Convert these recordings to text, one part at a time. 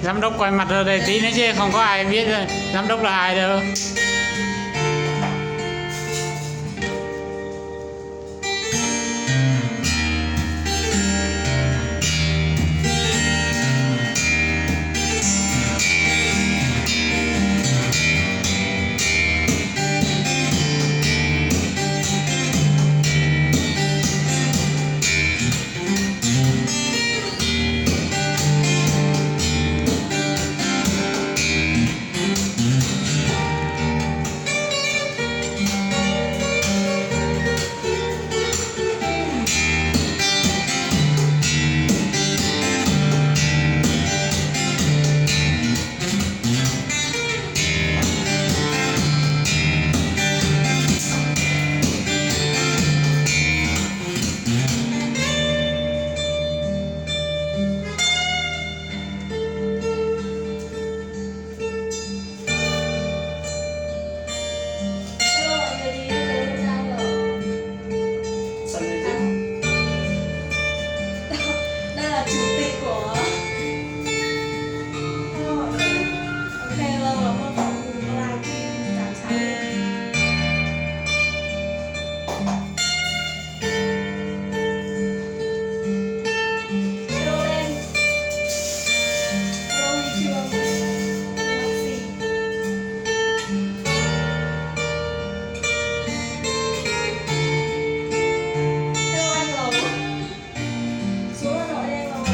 Giám đốc quay mặt rồi, đài tí nữa chứ không có ai biết, giám đốc là ai đâu. Đây là chủ tịch của, ờ, ok, lâu lắm rồi không live stream, chào chào đi. Hello đen. Hello Huy Trường. Maxi. Hello anh Lầu. Số Hà Nội đen rồi.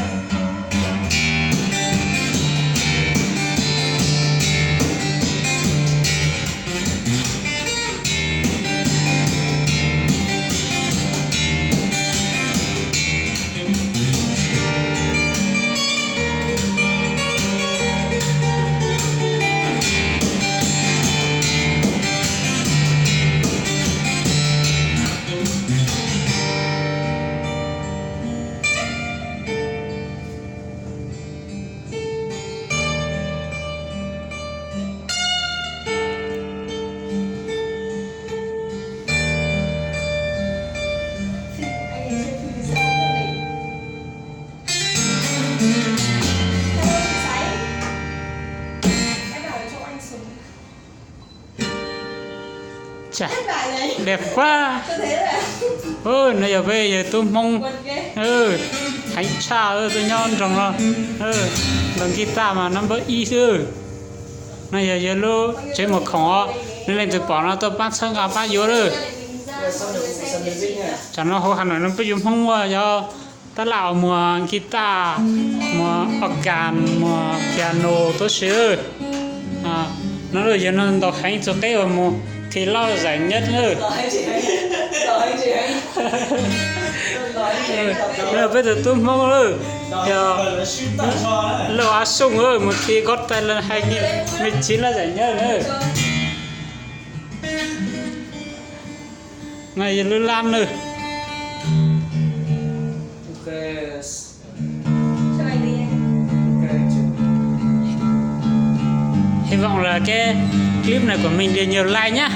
Chà, đẹp quá. Ơ, no yog peb yawg tub Hmoob, heev tshaj, tuaj nyob nroog no, ntaus guitar mas number ib xwb. No yog yawg lub tsev mus khoom os, nej leej twg pom no tuaj pab txhawb nqa pab yuav lawm. Tsam no hauv Hà Nội no peb yuav Hmoob ua yog tab laj muag guitar, muag organ, muag piano tuab si. No yog no ntaus heev txug qeb uas mus thi loj giải nhất lawm. No peb tus tub Hmoob lawm, yog Lauj Av Xyooj mus thi Got Talent hai nghìn mười chín loj giải nhất lawm. No yog lub lab lawm. Hy vọng là cái clip này của mình được nhiều like nhá.